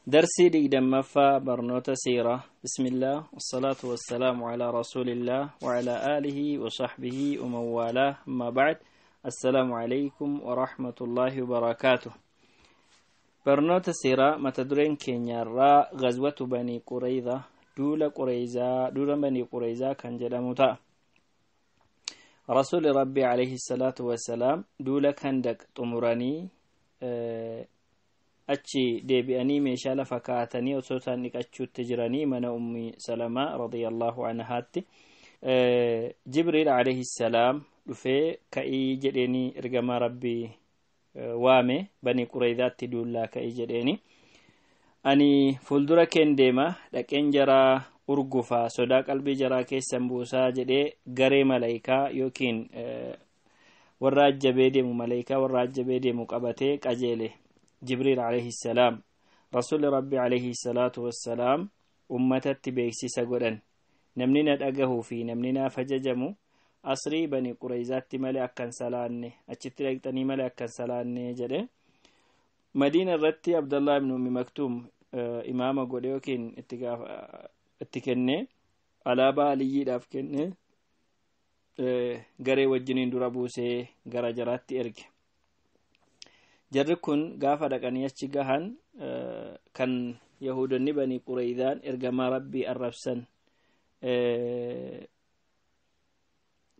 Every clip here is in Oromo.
Darsii 20ffaa barnoota siiraa. Bismillah, wasalaatu wassalaamu calaa rasuulillah wacalaa aalihi wasaxbihi waman waalaa, amma bacd. Assalaamu calaykum waraxmatullaahi wabarakaatuh. Barnoota siiraa, mata dureen keenyaarraa Gazwatu Banii Qureyza, duula Qureyzaa, duula Banii Qureyzaa kan jedhamu ta'a. Rasuuli Rabbii alayhi salaatu wassalaam duula Kandaq xumuranii achi deebi'anii meeshaa lafa kaa'atanii osoo isaan dhiqachuutti jiranii mana Ummi Salamaa radiyallahu anhaatti Jibriil alayhi salaam dhufee ka'ii jedheeni ergamaa Rabbii waame, Banii Qureyzaatti duullaa ka'ii jedheeni. Ani fuuldura keen deema, dhaqeen jaraa urgufaa, sodaa qalbii jaraa keessan buusaa jedhee garee malaayikaa yookiin warra ajjabee deemu, malaayikaa warra ajjabee deemu qabatee qajeele Jibriil alayhi salaam. Rasuulli Rabbi alayhi salaatu wassalaam ummatatti beeksisa godhan: namni na dhagahuu fi namni naaf ajajamu asrii Bani Qureyzaatti malee akkan salaanne, achitti dhaqxanii malee akkan salaanne jedhe. Madiina irratti Abdallah ibn Ummi Maktuum imaama godhe yookiin itti kenne, alaabaa Aliyyiidhaaf kenne, garee wajjiniin dura buusee gara jaraatti erge. Jarri kun gaafa dhaqanii achi gahan, kan Yahudonni Banii Qureydaan ergamaa Rabbii arrabsan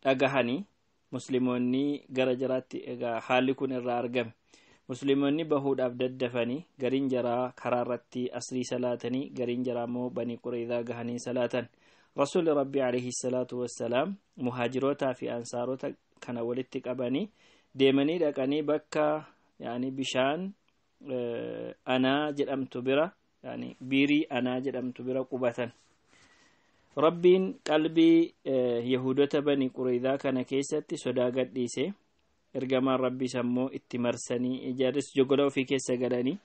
dhagahanii, Musliimoonni gara jaraatti egaa haalli kun irraa argame, Musliimoonni bahuudhaaf daddafanii, gariin jaraa karaa irratti asrii salaatanii, gariin jaraa immoo Banii Qureydaa gahanii salaatan. Rasuulli Rabbii alayhi salaatu wassalaam muhaajirootaa fi ansaarota kana walitti qabanii deemanii dhaqanii bakka yaani bishaan Anaa jedhamtu bira, yaani biirii Anaa jedhamtu bira qubatan. Rabbiin qalbii Yahudota Bani Qureydaa kana keessatti sodaa gadhiise. Ergamaan Rabbiis ammoo itti marsanii, jarris jogola ofii keessa galanii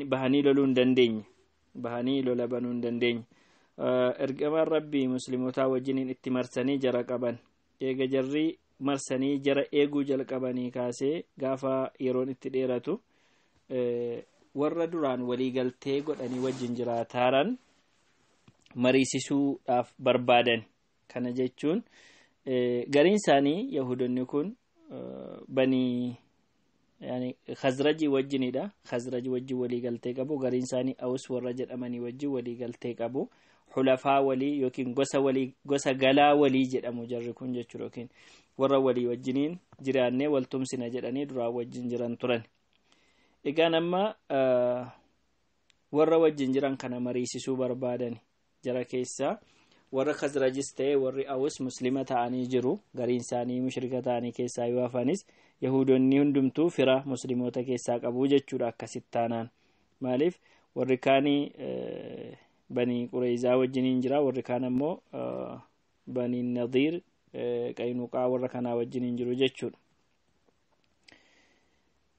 bahanii loluu hin dandeenye, bahanii lola banuu hin dandeenye. Ergamaan Rabbii Muslimootaa wajjiniin itti marsanii jara qaban. Eega jarri marsanii jara eeguu jalqabanii kaasee gaafa yeroon itti dheeratu, warra duraan waliigaltee godhanii wajjin jiraataaran mariisisuudhaaf barbaadan. Kana jechuun gariin isaanii Yahudonni kun Banii yani Khazrajii wajjinidha. Khazrajii wajjin waliigaltee qabu. Gariin isaanii Awus warra jedhamanii wajjin waliigaltee qabu. Xulafaa walii yookiin gosa walii, gosa galaa walii jedhamu jarri kun jechuudha, yookiin warra walii wajjiniin jiraannee waltumsina jedhanii duraan wajjin jiran turan. Egaan amma warra wajjin jiran kana mariisisuu barbaadan. Jara keessaa warra Khazrajis ta'e warri Awus Muslima ta'anii jiru. Gariin isaanii mushrika ta'anii keessaa yoo hafanis, Yahudonni hundumtuu fira Musliimoota keessaa qabu jechuudha. Akkasitti taanaan maaliif warri kaanii Banii Qureyzaa wajjiniin jira, warri kaan ammoo Banii Nadiir, Qaynuqaa warra kanaa wajjiniin jiru jechuudha.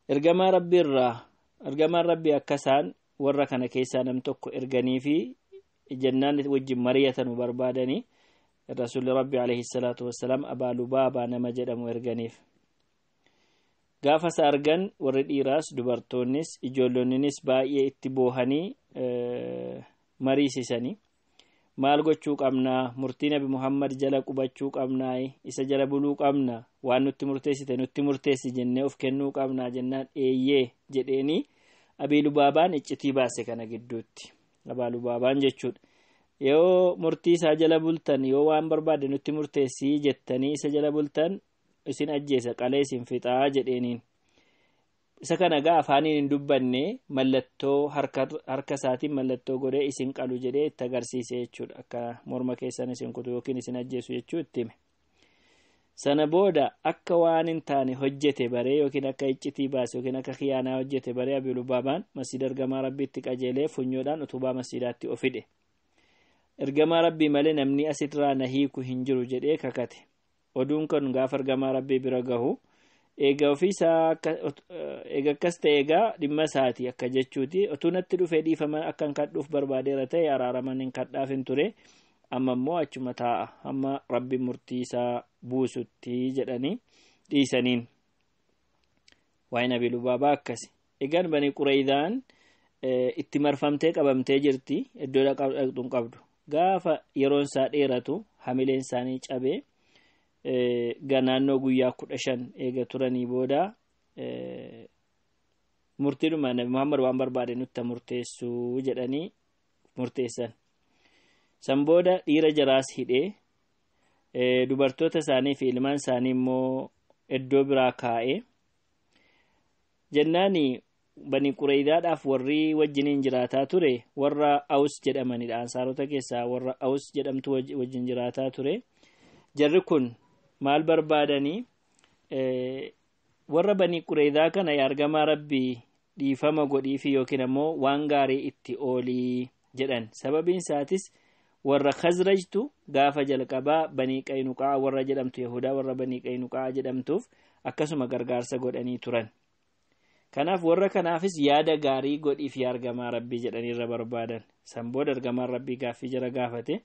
Ergamaa Rabbii irraa, ergamaan Rabbii akka isaan warra kana keessaa nam tokko erganii fi jennaan wajjin mari'atanu barbaadanii, Rasuulli Rabbi alayhi salaatu wassalaam Abaa Lubaabaa nama jedhamu erganiif. Gaafa isa argan warri dhiiraas, dubartoonnis, ijoollonnis baay'ee itti boohanii mariisisanii, maal gochuu qabnaa? Murtii Nabi Muhammad jala qubachuu qabnaa? Isa jala buluu qabna? Waan nutti murteessite nutti murteessi jennee of kennuu qabnaa jennaan, eeyyee jedheenii. Abii Lubaabaan iccitii baase kana gidduutti, Abaa Lubaabaan jechuudha. Yoo murtii isaa jala bultan, yoo waan barbaade nutti murteessii jettanii isa jala bultan, isin ajjeesa, qalee isin fixaa jedheeniin. Isa kana gaa afaaniin hin dubbanne, mallattoo harka isaatiin mallattoo godhee isin qalu jedhee itti agarsiise jechuudha. Akka morma keessan isin kutu yookiin isin ajjeesu jechuu itti hime. Sana booda akka waan hin taane hojjete baree, yookiin akka iccitii baase, yookiin akka khiyaanaa hojjete baree, Abii Lubaabaan masjida ergamaa Rabbiitti qajeelee funyoodhaan utubaa masjidaatti of hidhe. Ergamaa Rabbii malee namni asirraa na hiiku hin jiru jedhee kakate. Oduun kun gaafa ergamaa Rabbii bira gahu, eega ofiisaa eega akkas ta'e, egaa dhimma isaati akka jechuuti. Otuu natti dhufee dhiifama akkan kadhuuf barbaadeera ta'e, araaraman hin kadhaaf hin ture. Amma immoo achuma taa'a hamma Rabbi murtii isaa buusutti jedhanii dhiisaniin. Waa'ee Nabi Lubaabaa akkasi. Egaan Bani Qureydaan Itti marfamtee qabamtee jirti, iddoo dhaqxu hin qabdu. Gaafa yeroon isaa dheeratu hamileen isaanii cabee naannoo guyyaa 15 eega turanii booda murtiidhuma Nabi Muhammad waan barbaade nutti murteessuu jedhanii murteessan. San booda dhiira jaraas hidhee dubartoota isaanii fi ilmaan isaanii immoo iddoo biraa kaa'ee jennaani Bani Qureydaadhaaf warri wajjiniin jiraataa ture warra Aws jedhamanidha. Ansaarota keessaa warra Aws jedhamtu wajjin jiraataa ture. Jarri kun maal barbaadanii warra Bani Qureydaa kana ergamaa Rabbii dhiifama godhiifi yookiin ammoo waan gaarii itti oolii jedhan. Sababiin isaatis warra Khazrajtu gaafa jalqabaa Bani Qaynuqaa warra jedhamtu Yahudaa warra Bani Qaynuqaa jedhamtuuf akkasuma gargaarsa godhanii turan. Kanaaf warra kanaafis yaada gaarii godhiif ergamaa Rabbii jedhanii irra barbaadan. San booda ergamaan Rabbii gaaffii jara gaafate.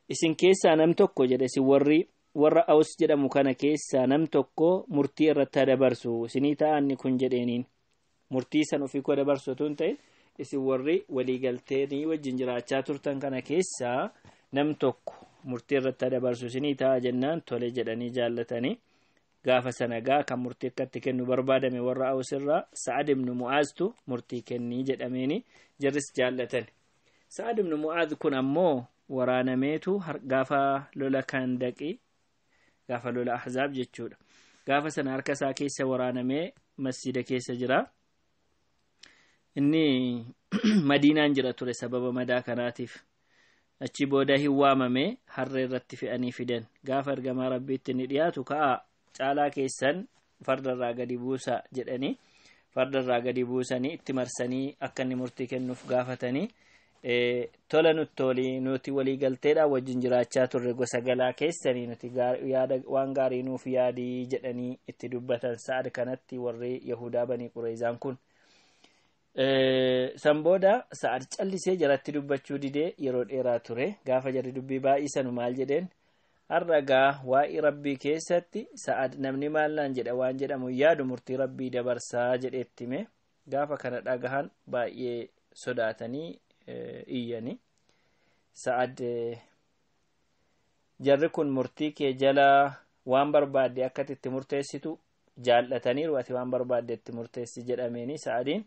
Isin keessaa nam tokko jedhe, isin warri warra Aws jedhamu kana keessaa nam tokko murtii irratti dabarsu isinii ta'anni kun jedheeniin. Murtii san ofii koo dabarsu otoo hin ta'in isin warri waliigalteenii wajjin jiraachaa turtan kana keessaa nam tokko murtii irratti dabarsu isinii ta'a jennaan tole jedhanii jaallatanii. Gaafa sana gaa kan murtii akkatti kennu barbaadame warra Aws irraa Sa'ad ibn Mu'aaztu murtii kennii jedhameeni jarris jaallatan. Sa'ad ibn Mu'aaz kun ammoo waraanameetu gaafa lola Kandaqii, gaafa lola Ahzaab jechuudha. Gaafa sana harka isaa keessa waraanamee masjida keessa jira. Inni Madiinaan jira ture sababa madaa kanaatiif. Achi booda hin waamame, harree irratti fe'anii fidan. Gaafa ergamaa Rabbiitti inni dhiyaatu ka'aa caalaa keessan fardarraa gadi buusa jedhanii fardarraa gadi buusanii itti marsanii akka inni murtii kennuuf gaafatanii tola nutti nuti waliigalteedhaan wajjin jiraachaa turre gosa galaa keessanii nuti yaada waan gaarii nuuf yaadii jedhanii itti dubbatan. Sa'ad kanatti warri Yahudaa Banii Qureezaan kun. San booda Sa'ad callisee jaratti dubbachuu didee yeroo dheeraa ture. Gaafa jarri dubbii baay'isanu maal jedheen? Har'a gaa waa'ee Rabbii keessatti Sa'ad namni maal naan jedha waan jedhamu yaadu murtii Rabbii dabarsaa jedheetti hime. Gaafa kana dhagahan baay'ee sodaatanii iyyani. Sa'ad jarri kun murtii kee jala waan barbaadde akka itti murteessitu jaallataniiru, ati waan barbaadde itti murteessi jedhameeni Sa'adiin.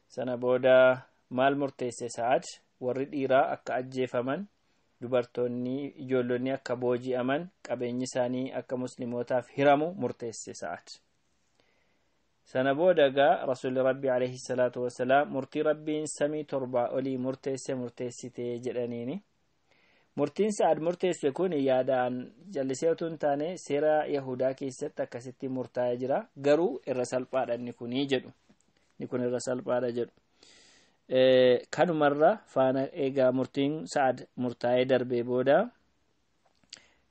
Sana booda maal murteesse Sa'ad? Warri dhiiraa akka ajjeefaman, dubartoonni ijoollonni akka booji'aman, qabeenyi isaanii akka muslimootaaf hiramu murteesse Sa'ad. Sana booda gaa Rasuulli Rabbii alayhi salaatu wasalaam murtii Rabbiin samii 7 olii murteesse murteessitee jedhaniini. Murtiin Sa'ad murteesse kun yaadaan jallisee otoo hin taane seera Yahudaa keessatti akkasitti murtaa'ee jira. Garuu irra salphaadha inni kunii jedhu. Inni kun irra salphaadha jedhu. Kanumarra faana eegaa murtiin Sa'ad murtaa'ee darbee booda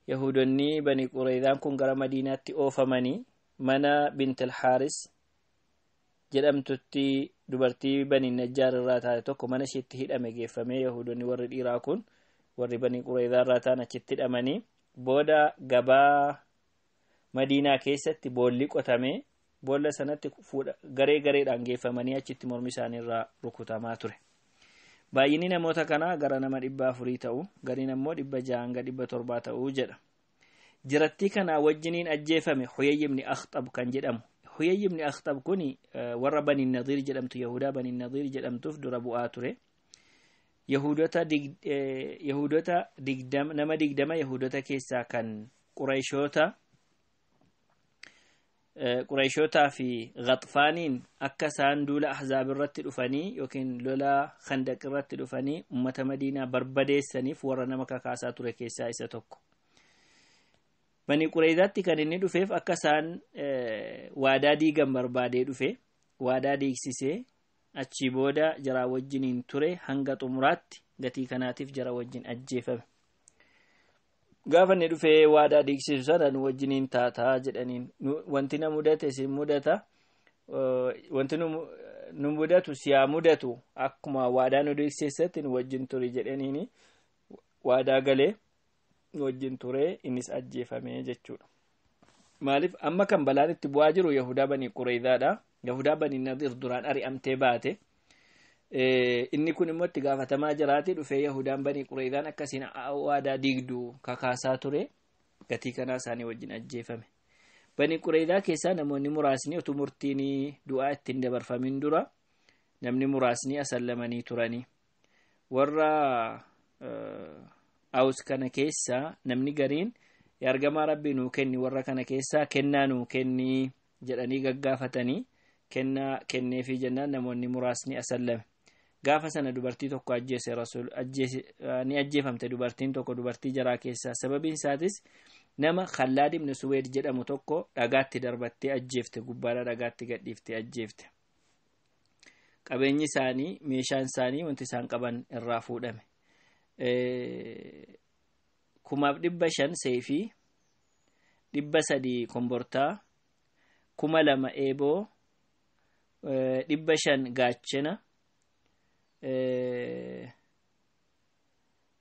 Yahudonni Bani Qureydaan kun gara Madiinaatti oofamanii mana Bint al-Haaris jedhamtutti dubartii Bani Najjaar irraa taate tokko mana isheetti hidhame geeffamee Yahudonni warri dhiiraa kun warri Bani Qureydaa irraa ta'an achitti hidhamanii booda gabaa Madiinaa keessatti boolli qotamee boolla sanatti garee gareedhaan geeffamanii achitti mormi isaanii irraa rukutamaa ture. Baay'inni namoota kanaa gara nama 400 ta'u, gariin ammoo 600 hanga 700 ta'uu jedha. Jirattii kanaa wajjiniin ajjeefame Huyayy ibn Akhtab kan jedhamu. Huyayy ibn Akhtab kun warra Bani Nadiir jedhamtu Yahudaa Bani Nadiir jedhamtuuf dura bu'aa ture. Yahudota 20 nama 20 Yahudota keessaa kan Qurayshotaa fi Ghaxfaaniin akka isaan duula Ahzaab irratti dhufanii yookiin lola Khandaq irratti dhufanii uummata Madiinaa barbadeessaniif warra nama kakaasaa ture keessaa isa tokko. Bani Qureyzaatti kan inni dhufeef akka isaan waadaa diigan barbaadee dhufe, waadaa diigsisee achii booda jaraa wajjiniin ture hanga xumuraatti gatii kanaatiif jara wajjin ajjeefame. Gaafa inni dhufee waadaa diigsisu sana nu wajjiniin taataa jedhaniin, wanti na mudate si mudata, wanti nu mudatu si haa mudatu, akkuma waadaa nu diigsisetti nu wajjin turi jedhaniini waadaa galee nu wajjin ture, innis ajjeefame jechuudha. Maaliif amma kan balaan itti bu'aa jiru Yahudaa Bani Qureyzaadha. Yahudaa Bani Nadiir duraan ari'amtee baate. Inni kun immoo itti gaafatamaa jiraati dhufee Yahudaan Banii Qureeydaan akkasiin waadaa diigdu kakaasaa ture. Gatii kanaa isaanii wajjin ajjeefame. Banii Qureeydaa keessaa namoonni muraasni utuu murtiin du'aa ittiin dabarfamin dura namni muraasni asallamanii turanii. Warra Awus kana keessaa namni gariin ergamaa Rabbii nuu kenni, warra kana keessaa kennaa nuu kenni jedhanii gaggaafatanii kennaa kenneefii jennaan namoonni muraasni asallame. Gaafa sana dubartii tokko ajjeese Rasuul, ajjeese ni ajjeefamte dubartiin tokko dubartii jaraa keessaa. Sababiin isaatis nama Khallaad ibn Suweed jedhamu tokko dhagaatti darbattee ajjeefte, gubbaadhaa dhagaatti gadhiiftee ajjeefte. Qabeenyi isaanii, meeshaan isaanii, wanti isaan qaban irraa fuudhame. 1500 seefii, 300 kombortaa, 2000 eeboo, 500 gaachena,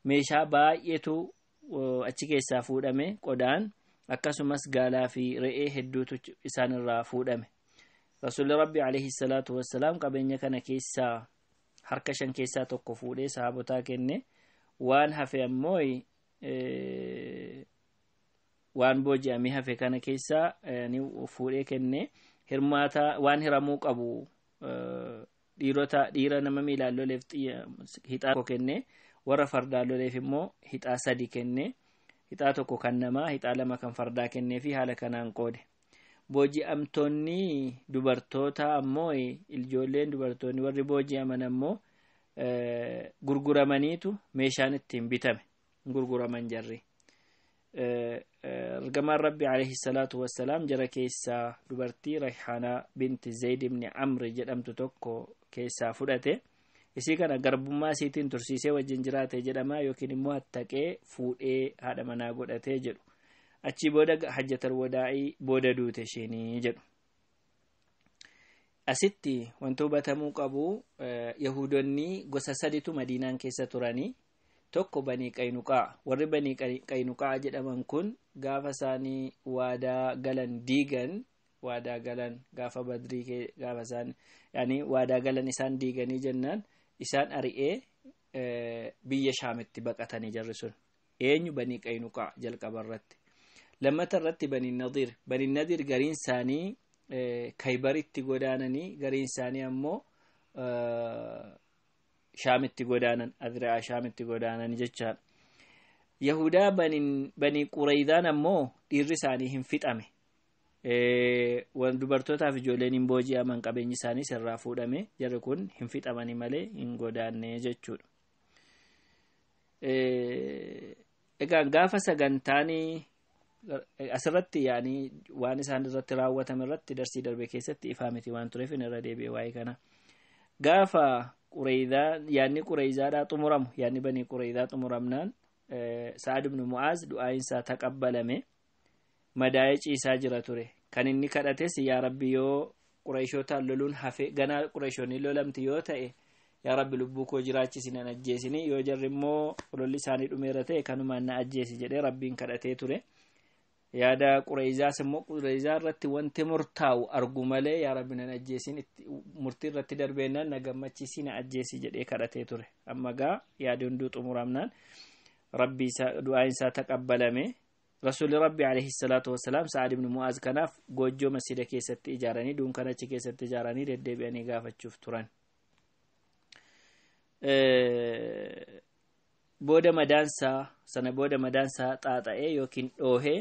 meeshaa baay'eetu achi keessaa fuudhame, qodaan akkasumas gaalaa fi re'ee hedduutu isaan irraa fuudhame. Rasuulli Rabbi alayhi salaatu wassalaam qabeenya kana keessaa harka 5 keessaa 1 fuudhee sahaabotaa kenne. Waan hafe ammoo waan booji'amee hafe kana keessaa ni fuudhee kenne. Hirmaata waan hiramuu qabu dhiirota dhiira nama miilaan loleef hixaa 1 kenne, warra fardaan loleef immoo hixaa 3 kenne, hixaa 1 kan namaa, hixaa 2 kan fardaa kennee fi haala kanaan qoode. Booji'amtoonni dubartoota ammoo ijoolleen dubartoonni warri booji'aman ammoo gurguramaniitu meeshaan ittiin bitame gurguraman jarri. Ergamaan Rabbi alayhi salaatu wassalaam jara keessaa dubartii Rayhaanaa binti Zayd ibn Amri jedhamtu tokko keessaa fudhate. Isii kana garbummaa isiitiin tursiisee wajjin jiraate jedhama, yookiin immoo hattaqee fuudhee haadha manaa godhatee jedhu. Achii booda hajjatal wadaa'ii booda duute isheenii jedhu. Asitti wanti hubatamuu qabu Yahudonni gosa saditu Madiinaan keessa turanii. Tokko Banii Qaynuqaa. Warri Banii Qaynuqaa jedhaman kun gaafa isaanii waadaa galan diigan, waadaa galan gaafa Badrii gaafa isaan yaani waadaa galan isaan diiganii jennaan isaan ari'ee biyya Shaamitti baqatanii jarri sun. Eenyu Banii Qaynuqaa jalqaba irratti. Lammata irratti Banii Nadiir. Banii Nadiir gariin isaanii Kaybaritti godaananii, gariin isaanii ammoo Shaamitti godaanan, Adri'aa Shaamitti godaanan jechaadha. Yahudaa Banii Qureeydaan ammoo dhiirri isaanii hin fixame. Dubartootaaf ijoolleen hin booji'aman, qabeenyi isaanii sirraa fuudhame, jarri kun hin fixamani malee hin godaanne jechuudha. Egaa gaafa sagantaan asirratti yaani waan isaan irratti raawwatame irratti darsii darbe keessatti ifaa miti waan tureef inni irra deebi'e waa'ee kana. Gaafa Qureeydaa yaanni Qureeydaadhaa xumuramu, yaanni Banii Qureeydaa xumuramnaan Sa'ad ibn Mu'aaz du'aayin isaa taqabbalame, madaa'ee ciisaa jira ture. Kan inni kadhates yaa Rabbi yoo Qureeshootaan loluun hafe, ganaa Qureeshoonni lolamti yoo ta'e yaa Rabbi lubbuu koo jiraachisi nan ajjeesini, yoo jarri immoo lolli isaanii dhumeera ta'e kanumaan na ajjeesi jedhee Rabbiin kadhatee ture. Yaada Qureeyzaas immoo Qureeyzaa irratti wanti murtaa'u argu malee yaa Rabbi nan ajjeesin, murtii irratti darbeennaan na gammachiisi na ajjeesi jedhee kadhatee ture. Amma gaa yaadi hunduu xumuramnaan Rabbi isaa du'aan isaa taqabbalame. Rasuulli Rabbi alayhi salaatu wassalaam Sa'ad ibn Mu'aaz kanaaf goojjoo masjida keessatti ijaaranii dunkaana achi keessatti ijaaranii deddeebi'anii gaafachuuf turan. Booda madaansaa sana booda madaansaa xaaxa'ee yookiin dhoohee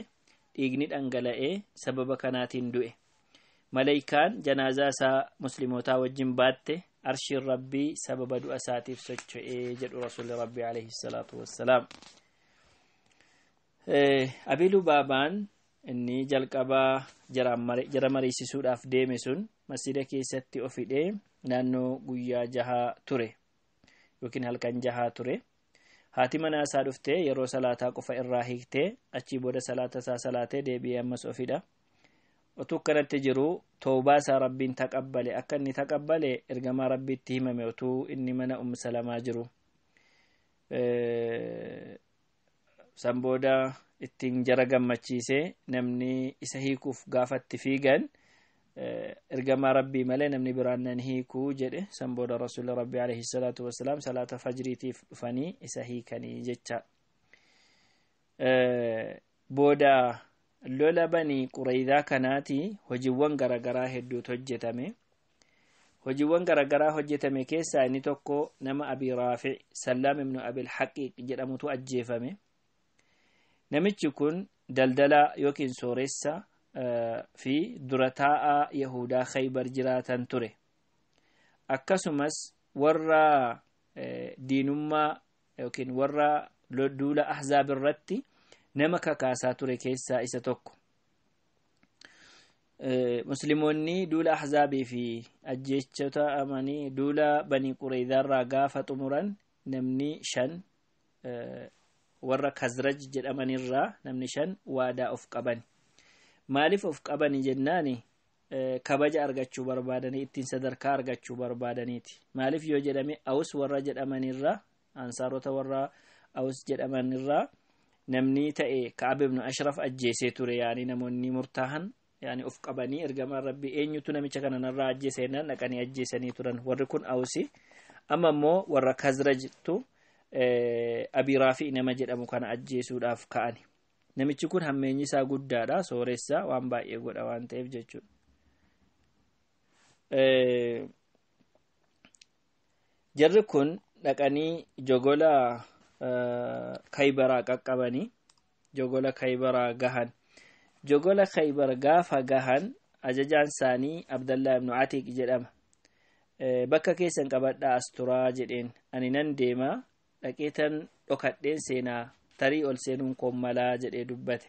dhiigni dhangala'ee sababa kanaatiin du'e. Malaayikaan janaazaa isaa muslimootaa wajjin baatte, arshiin Rabbii sababa du'a isaatiif socho'ee jedhu Rasuulli Rabbi alayhi salaatu wassalaam. Abii Lubaabaan inni jalqabaa jara mariisisuudhaaf deeme sun masjida keessatti of hidhee naannoo guyyaa 6 ture yookiin halkan 6 ture. Haati manaa isaa dhuftee yeroo salaataa qofa irraa hiiktee achii booda salaata isaa salaatee deebi'ee ammas of hidha. Utuu akkanatti jiru toobaa isaa Rabbiin taqabbale. Akka inni taqabbale ergamaa Rabbiitti himame utuu inni mana Ummu Salamaa jiru. San booda ittiin jara gammachiisee namni isa hiikuuf gaafatti fiigan Ergamaa Rabbii malee namni biraan nan hiikuu jedhe. San booda Rasuulli Rabbii alayhi salaatu wasalaam salaata fajriitiif dhufanii isa hiikanii jecha. Booda lola Banii Quraydaa kanaati hojiiwwan garagaraa hedduutu hojjetame. Hojiiwwan garagaraa hojjetame keessaa inni tokko nama Abi Raafic Sallaam ibnu Abil Haqiiq jedhamutu ajjeefame. Namichi kun daldalaa yookiin sooressa fi dura taa'aa Yahudaa Khaybar jiraatan ture. Akkasumas warra diinummaa yookiin warra duula Ahzaab irratti nama kakaasaa ture keessaa isa tokko. Musliimoonni duula Ahzaabii fi ajjeechota amanii duula Banii Qureydaarraa gaafa xumuran, namni 5 warra Kazraj jedhamanirraa namni 5 waadaa of qaban. Maaliif of qabani jennaani, kabaja argachuu barbaadanii, ittiin sadarkaa argachuu barbaadaniiti. Maaliif yoo jedhame, Awus warra jedhamanirraa, ansaarota warra Awus jedhamanirraa namni ta'e Ka'ab ibnu Ashraf ajjeesee ture. Yaani namoonni murtaahan yaani of qabanii, ergamaan Rabbii eenyutu namicha kana narraa ajjeese jennaan dhaqanii ajjeesanii turan. Warri kun Awusi. Amma immoo warra Kazrajtu Abii Raafi nama jedhamu kana ajjeesuudhaaf ka'ani. Namichi kun hammeenyi isaa guddaadha, sooressa, waan baay'ee godha waan ta'eef jechuudha. Jarri kun dhaqanii jogola Kaybaraa qaqqabanii, jogola Kaybaraa gahan. Jogola Khaybar gaafa gahan, ajajaan isaanii Abdallah ibnu Atiq jedhama. Bakka keessan qabadhaa, as turaa jedheen, ani nan deema, dhaqeetan dhokadheen seenaa, tarii ol seenuun koon malaa jedhee dubbate.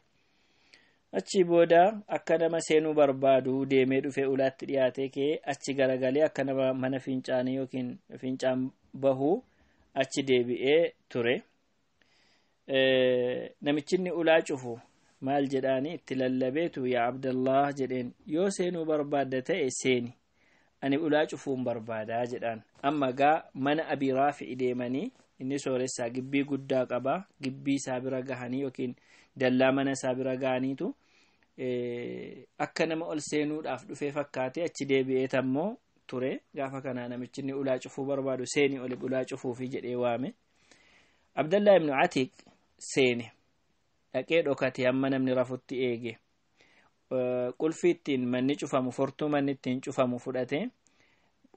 Achi booda akka nama seenuu barbaadu deemee dhufee ulaatti dhiyaatee kee achi garagalee akka nama mana fincaanii yookiin fincaan bahuu achi deebi'ee ture. Namichinni ulaa cufu maal jedhaani itti lallabeetu, "Yaa Abdallah," jedheen, "yoo seenuu barbaadda ta'e seeni, ani ulaa cufuun barbaadaa," jedhaan. Amma gaa mana Abii Raafi'i deemanii, inni sooressaa gibbii guddaa qaba, gibbii isaa bira gahanii yookiin dallaa mana isaa bira gahaniitu akka nama ol seenuudhaaf dhufee fakkaatee achi deebi'ee tammoo ture. Gaafa kana namichi inni ulaa cufuu barbaadu, "Seeni oli, ulaa cufuufi," jedhee waame. Abdallah ibnu Atiq seene, dhaqee dhokate, hamma namni rafutti eege. Qulfii ittiin manni cufamu, fortuu manni ittiin cufamu fudhate,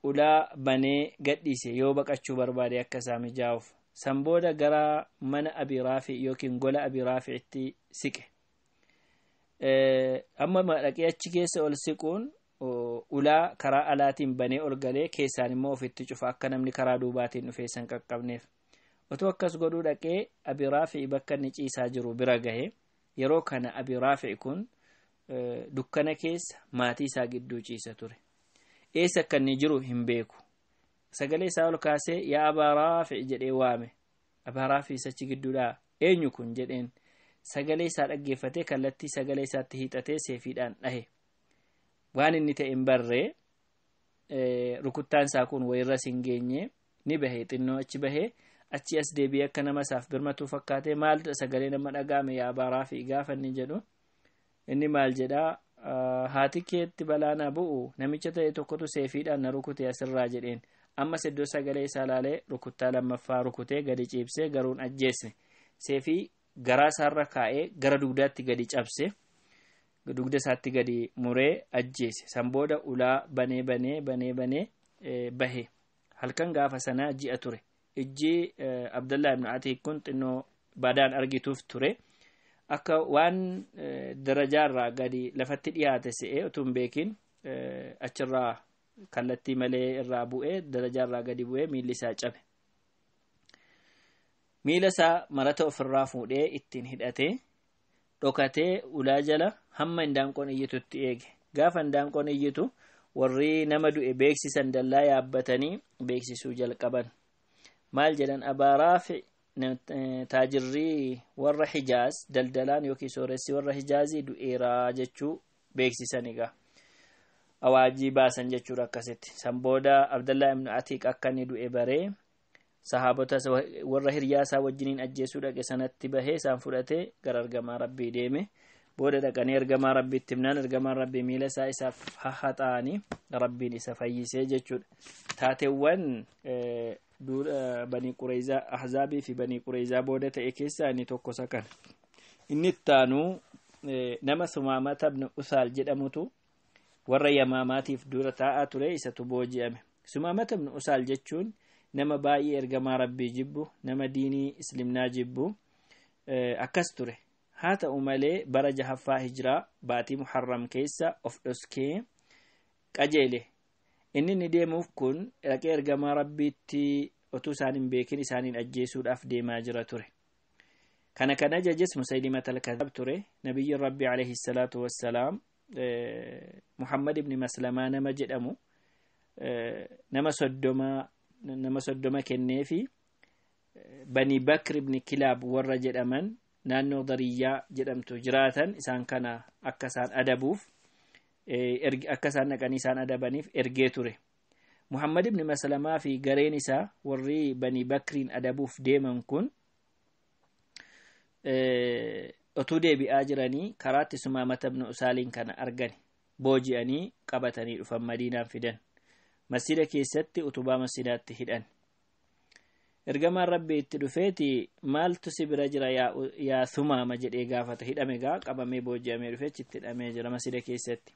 ulaa banee gadhiise, yoo baqachuu barbaade akka isaa mijaa'uuf. San booda gara mana Abii Raafi yookiin gola Abii Raafi'itti siqe. Amma dhaqee achi keessa ol siquun ulaa karaa alaatiin banee ol galee, keessaan immoo ofitti cufa, akka namni karaa duubaatiin dhufee san qaqqabneef. Otoo akkas godhuu dhaqee Abii Raafi'i bakka inni ciisaa jiru bira gahe. Yeroo kana Abii Raafi'i kun dukkana keessa maatii isaa gidduu ciisa ture. Eessa akka inni jiru hin beeku. Sagalee isaa ol kaasee, "Yaa Abaa Raafi'i," jedhee waame. Abaa Raafi'i achi gidduudhaa, "Eenyu kun?" jedheen. Sagalee isaa dhaggeeffatee, kallattii sagalee isaatti hiixatee seefiidhaan dhahe. Waan inni ta'e hin barree, rukuttaan isaa kun wayirras hin geenye. Ni bahe, xinnoo achi bahee achi as deebi'ee akka nama isaaf birmatuu fakkaatee, "Maal sagalee nama dhaga'ame, yaa Abaa Raafi'i?" gaafa inni jedhu, inni maal jedhaa, "Haati keetti balaa na bu'u, namicha ta'e tokkotu seefiidhaan na rukute asirraa," jedheen. Ammas iddoo sagalee isaa laalee rukuttaa lammaffaa rukutee gadi ciibsee, garuun ajjeesne. Seefii garaa isaarra kaa'ee gara dugdaatti gadi cabse, dugda isaatti gadi muree ajjeese. San booda ulaa banee banee banee banee bahe. Halkan gaafa sanaa ji'a ture. Ijji Abdallah ibn Atiik kun xinnoo badaan argituuf ture. Akka waan darajaarraa gadi lafatti dhiyaate se'ee, utuu hin beekin achirraa kallattii malee irraa bu'ee, darajaarraa gadi bu'ee miilli isaa cabe. Miila isaa marata ofirraa fuudhee ittiin hidhatee dhokatee ulaa jala hamma indaanqoon iyyitutti eege. Gaafa indaanqoon iyyitu, warri nama du'e beeksisan dallaa yaabbatanii beeksisuu jalqaban. Maal jedhan? Abaa Raafi, taajirrii warra Hijaaz, daldalaan yookiin sooressi warra Hijaazii du'eeraa jechuu beeksisan. Egaa awaajii baasan jechuudha akkasitti. San booda Abdallah ibn Atiq akka inni du'e baree, sahaabota warra hiriyaa isaa wajjiniin ajjeesuu dhaqe sanatti bahee isaan fudhatee gara ergamaa Rabbii deeme. Booda dhaqanii ergamaa rabbiitti himnaan ergamaan rabbii miila isaa isaaf haxaa'anii rabbiin isa fayyisee jechuudha. Taateewwan Banii Qureezaa Ahzaabii fi Banii Qureezaa booda ta'e keessaa inni tokko isa kana. Inni ittaanuu nama Sumaamata ibn Usaal jedhamutu warra Yamaamaatiif dura taa'aa ture, isatu booji'ame. Sumaamata ibn Usaal jechuun nama baay'ee ergamaa rabbii jibbu, nama diinii islimnaa jibbu akkas ture. Haa ta'u malee bara jahaffaa hijiraa baatii Muharram keessa of dhoskee qajeele. Inni inni deemuuf kun dhaqee ergamaa rabbiitti otuu isaan hin beekin isaaniin ajjeesuudhaaf deemaa jira ture. Kana kan ajajes Musaylimat al-Kadhaab ture. Nabiyyiin rabbii alayhi salaatu wassalaam Muhammad ibn Maslamaa nama jedhamu nama 30 kenneefi Bani Bakr ibn Kilaab warra jedhaman naannoo Dariyyaa jedhamtu jiraatan isaan kana akka isaan adabuuf, akka isaan dhaqanii isaan adabaniif ergee ture. Muhammad ibn Maslamaa fi gareen isaa warri Bani Bakriin adabuuf deeman kun otuu deebi'aa jiranii karaatti Sumaamata ibn Usaaliin kana argani, booji'anii qabatanii dhufan, Madiinaan fidan. Masjida keessatti utubaa masjidaatti hidhan. Ergamaan rabbii itti dhufeeti, "Maaltu si bira jira yaa Sumaama?" jedhee gaafata. Hidhame gaa, qabamee booji'amee dhufee achitti hidhamee jira masjida keessatti.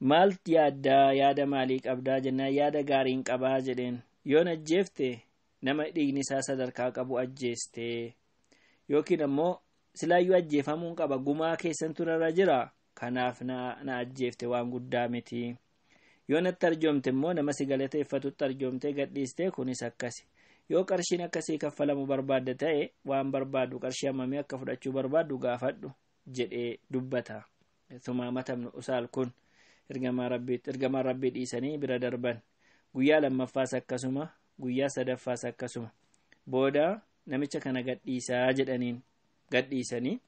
"Maal yaaddaa? Yaada maalii qabdaa?" jennaan, "Yaada gaariin qabaa," jedheen. "Yoon ajjeefte nama dhiigni isaa sadarkaa qabu ajjeeste, yookiin ammoo silaayyuu ajjeefamuun qaba, gumaa keessan turarra jira, kanaaf na ajjeefte waan guddaa miti. Yoo natti arjoomte immoo nama si galateeffatutti arjoomtee gadhiiste, kunis akkasi. Yoo qarshiin akkasii kaffalamu barbaadda ta'e, waan barbaaddu, qarshii hammamii akka fudhachuu barbaaddu gaafadhu," jedhee dubbata. Sumaamata ibn Usaal kun ergamaa rabbiitti. Ergamaan rabbii dhiisanii bira darban. Guyyaa lammaffaas akkasuma, guyyaa sadaffaas akkasuma. Booda namicha kana gadhiisaa jedhaniin. Gadhiisanii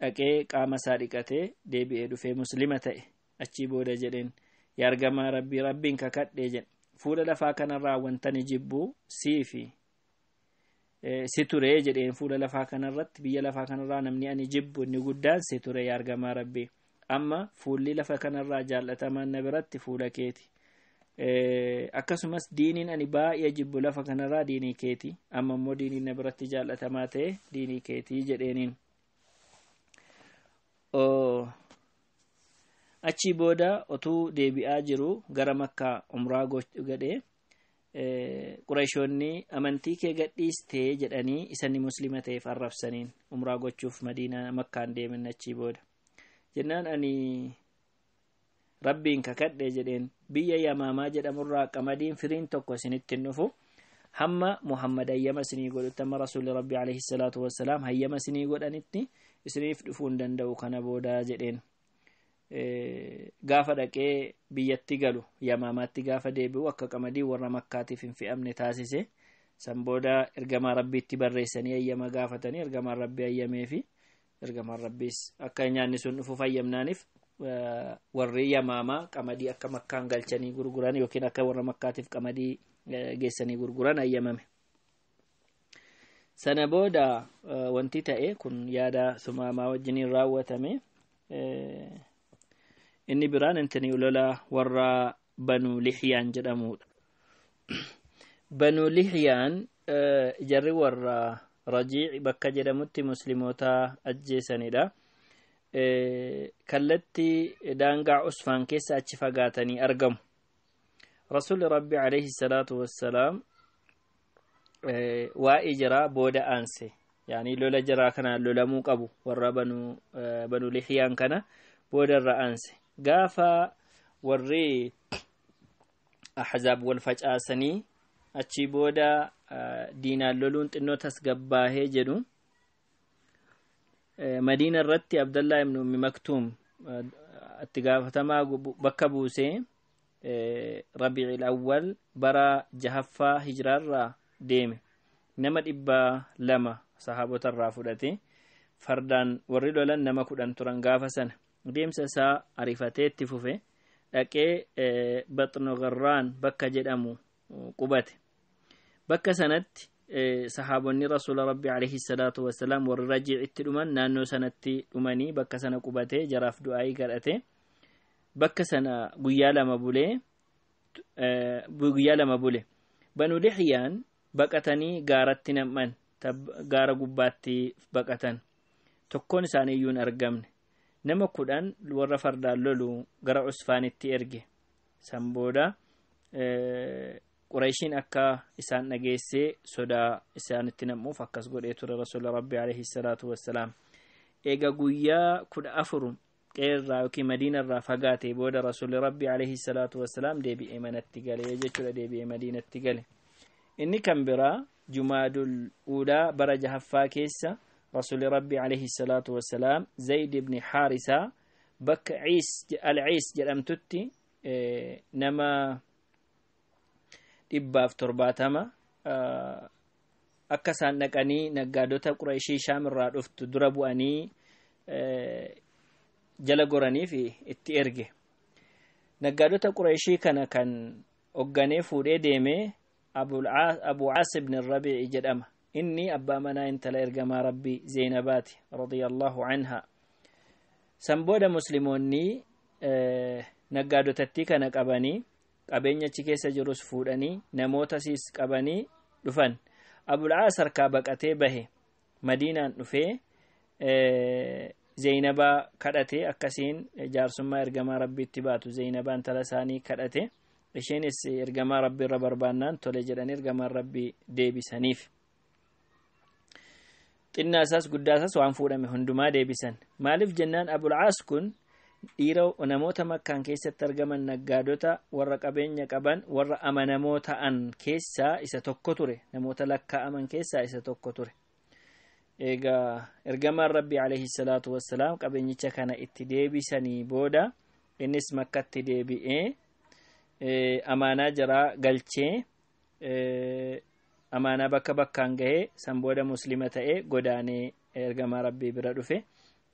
dhaqee qaama isaa dhiqatee deebi'ee dhufee muslima ta'e. Achii booda jedheen, "Yaa ergamaa rabbii, rabbiin kakadhee," jedhe, "fuula lafaa kanarraa wanta ni jibbuu sii fi si ture," jedheen. "Fuula lafaa kanarratti, biyya lafaa kanarraa namni ani jibbu inni guddaan si ture, yaa ergamaa rabbii. Amma fuulli lafa kanarraa jaallatamaan na biratti fuula keeti. Akkasumas diiniin ani baay'ee jibbu lafa kanarraa diinii keeti. Amma immoo diiniin na biratti jaallatamaa ta'e diinii keetii," jedheeniin. Achii booda otuu deebi'aa jiru gara Makkaa umraa godhee, Qureeshoonni "Amantii kee gadhiistee?" jedhanii isanni muslima ta'eef arrabsaniin. Umraa gochuuf Madiinaa Makkaan deemen. Achii booda jennaan, "Ani rabbiin kakadhe," jedheen, "biyya Yamaamaa jedhamurraa qamadiin firiin tokko isinitti hin dhufu hamma Muhammad hayyama isinii godhutti, amma rasuulli rabbii alayhi salaatu wassalaam hayyama isinii godhanitti isiniif dhufuu hin danda'u kana boodaa," jedheen. Gaafa dhaqee biyyatti galu, Yamaamaatti gaafa deebi'u, akka qamadii warra Makkaatiif hin fe'amne taasise. San booda ergamaa rabbiitti barreessanii hayyama gaafatanii, ergamaan rabbii hayyamee fi ergamaan rabbiis akka nyaanni sun dhufuuf hayyamnaaniif warri Yamaamaa qamadii akka Makkaan galchanii gurguran yookiin akka warra Makkaatiif qamadii geessanii gurguran hayyamame. Sana booda wanti ta'e kun yaada Sumaamaa wajjiniin raawwatame. Inni biraan intini lola warra Banu Lihyaan jedhamudha. Banu Lihyaan jarri warra Rajiic bakka jedhamutti musliimoota ajjeesanidha. Kallattii daangaa Usfaan keessa achi fagaatanii argamu. Rasuulli Rabbi alayhi salaatu wassalaam waa'ee jiraa booda aanse. Yaani lola jiraa kanaan lolamuu qabu warra Banu Lihyaan kana booda irra aanse. Gaafa warri Ahzaab wal facaasanii achii booda diinaan loluun xinnoo tasgabbaahee jedhu, Madiina irratti Abdallaa ibn Ummi Maktuum itti gaafatamaa bakka buusee Rabiicil Awwal bara jahaffaa hijiraarraa deeme. Nama 200 sahaabota irraa fudhate. Fardaan warri lolan nama 10 turan gaafa sana. Deemsa isaa ariifatee itti fufe, dhaqee Baxnu Garraan bakka jedhamu qubate. Bakka sanatti Sahaabonni Rasuula Rabbi alayhi salaatu wassalaam warri Rajiicitti dhuman naannoo sanatti dhumanii bakka sana qubatee jaraaf du'aayii kadhate. Bakka sana guyyaa lama bulee guyyaa lama bule. Banu Lixyaan baqatanii gaaratti nam'an, gaara gubbaatti baqatan. Tokkoon isaanii iyyuu hin argamne. Nama 10 warra fardaan lolu gara Usfaanitti erge. San booda Qureeshiin akka isaan dhageessee sodaa isaanitti nam'uuf akkas godhee ture Rasuula Rabbi alayhi salaatu wassalaam. Eega guyyaa 14 qeerraa yookiin Madiinarraa fagaatee booda Rasuulli Rabbi alayhi salaatu wassalaam deebi'ee manatti galee jechuudha, deebi'ee Madiinatti gale. Inni kan biraa Jumaadul Uulaa bara jahaffaa keessa Rasuulli Rabbi alayhi salaatu wassalaam Zayd ibn Haarisaa bakka Al-Ciis jedhamtutti nama 170 akka isaan dhaqanii naggaadota Qureeshii Shaam irraa dhuftu dura bu'anii jala goraniif itti erge. Naggaadota Qureeshii kana kan hoogganee fuudhee deemee Abu Caas ibn Rabiici jedhama. Inni abbaa manaa intala ergamaa Rabbii Zeynabaati radiyallahu anha. San booda musliimoonni naggaadotattii kana qabanii qabeenya achi keessa jirus fuudhanii namoota siis qabanii dhufan. Abul Caas harkaa baqatee bahe, Madiinaan dhufee Zeynabaa kadhate. Akkasiin jaarsummaa ergamaa Rabbiitti baatu Zeynabaa intala isaanii kadhate. Isheenis ergamaa Rabbii irra barbaannaan tole jedhanii ergamaan Rabbii deebisaniif. Xinnaa isaas guddaa isaas waan fuudhame hundumaa deebisan. Maaliif jennaan Abul Caas kun dhiira namoota Makkaan keessatti argaman naggaadota warra qabeenya qaban warra amanamoo ta'an keessaa isa tokko ture. Namoota lakkaa'aman keessaa isa tokko ture. Egaa ergamaan Rabbii alayhi salaatu wassalaam qabeenyicha kana itti deebisanii booda innis Makkatti deebi'ee amaanaa jaraa galchee amaanaa bakka bakkaan gahee san booda muslima ta'ee godaanee ergamaa Rabbii bira dhufe.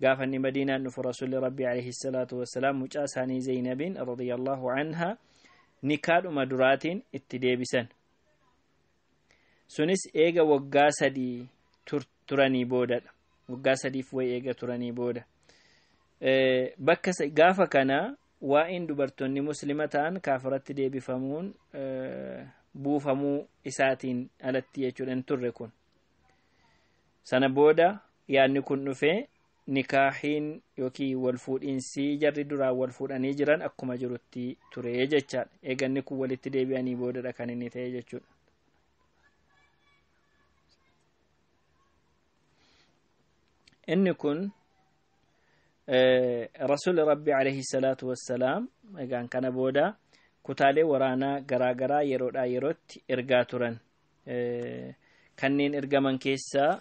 Gaafa inni Madiinaan dhufu Rasuulli Rabbii alayhi salaatu wassalaam mucaa isaanii Zeynabiin radiyallahu anha nikaadhuma duraatiin itti deebisan. Sunis eega waggaa 3 turanii boodadha. Waggaa 3f wayi eega turanii booda. Bakka gaafa kana waa'een dubartoonni muslima ta'an kaafiratti deebifamuun buufamuu isaatiin alatti jechuudha hin turre kun. Sana booda yaadni kun dhufee nikaahiin yookiin wal fuudhiinsi jarri duraan wal fuudhanii jiran akkuma jirutti ture jechaadha. Eeganni kun walitti deebi'anii boodadha kan inni ta'e jechuudha. Inni kun Rasuulli Rabbi alayhi salaatu wassalaam egaan kana booda kutaalee waraanaa garaagaraa yeroodhaa yerootti ergaa turan. Kanneen ergaman keessaa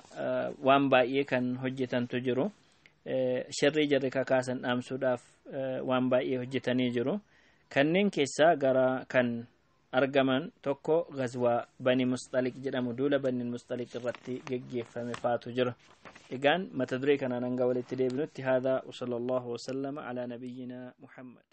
waan baay'ee kan hojjetantu jiru. Sharrii jarri kakaasan dhaamsuudhaaf waan baay'ee hojjetanii jiru. Kanneen keessaa gara kan argaman tokko Gazwaa Bani Musxaliq jedhamu duula Bani Musxaliq irratti geggeeffame faatu jira. Egaan mata duree kanaan hanga walitti deebinutti haadaa wa sallallahu wasallama alaa nabiyyinaa Muhammad.